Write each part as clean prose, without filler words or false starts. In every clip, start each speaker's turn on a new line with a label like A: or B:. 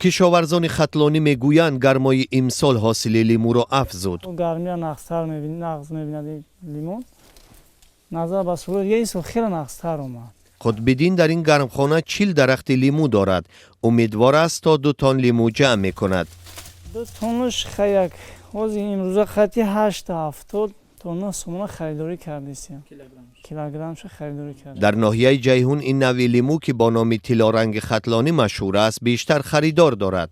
A: Кишоварзони хатлонӣ мегӯянд, гармои имсол ҳосили лимӯро афзуд.
B: Гармия нағзтар, нағз мебинад лимон назар ба солҳои дига. Ин сол хеле нағзтар омад.
A: Қутбиддин дар ин гармхона 40 дарахти лимӯ дорад. Умедвор аст, то 2 тонн лимӯ ҷамъ мекунад.
B: 2 тоннаш хаяк ҳозир имрӯза хати 8,70 тонна сомона харидорӣ кардистем, килограммша харидорӣ кард.
A: Дар ноҳияи Ҷайҳун ин навъи лимӯ, ки бо номи тиллоранги хатлонӣ машҳур аст, бештар харидор дорад.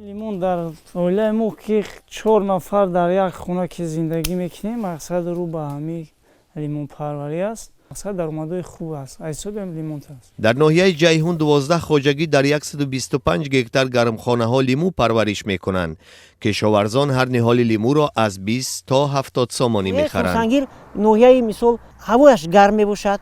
B: Лимон дар оилаи мо, ки чор нафар дар як хона ки зиндагӣ мекунем, мақсад рӯ ба ҳамин лимонпарварӣ аст. Мақсад даромадҳои хуб аст аз ҳисоби лимон аст.
A: Дар ноҳияи Ҷайҳун 12 хоҷагӣ дар 125 гектар гармхонаҳо лимӯ парвариш мекунанд. Кишоварзон ҳар ниҳоли лимӯро аз 20 то 70 сомонӣ мехаранд.
C: Хурсангир ноҳияи, мисол, ҳавояш гарм мебошад,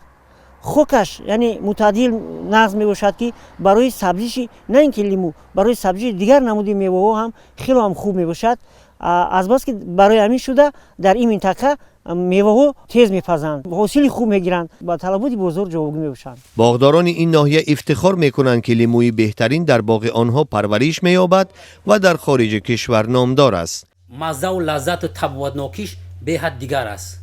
C: хокаш, яъне, мӯътадил, нағз мебошад, ки барои сабзиши на ин ки лимӯ, барои сабзиши дигар намуди меваҳо ҳам хело ҳам хуб мебошад. Азбаски барои ҳамин шуда, дар ин минтақа меваҳо тез мепазанд, ҳосили хуб мегиранд, ба талаботи бозор ҷавобгӯ мебошанд.
A: Боғдорони ин ноҳия ифтихор мекунанд, ки лимӯи беҳтарин дар боғи онҳо парвариш меёбад ва дар хориҷи кишвар номдор аст.
D: Маззаву лаззату табобатнокиш беҳад дигар аст.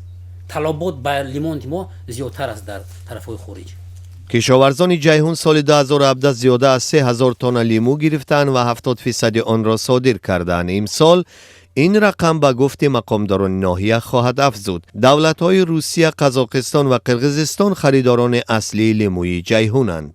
D: Талабот ба лимони мо зиёдтар аст дар тарафҳои хориҷ.
A: Кишоварзони Ҷайҳун соли 2017 зиёда аз 3000 тонна лимӯ гирифтаанд ва 70 фисади онро содир кардаанд. Имсол ин рақам, ба гуфти мақомдорони ноҳия, хоҳад афзуд. Давлатҳои Русия, Қазоқистон ва Қирғизистон харидорони аслии лимӯи Ҷайҳунанд.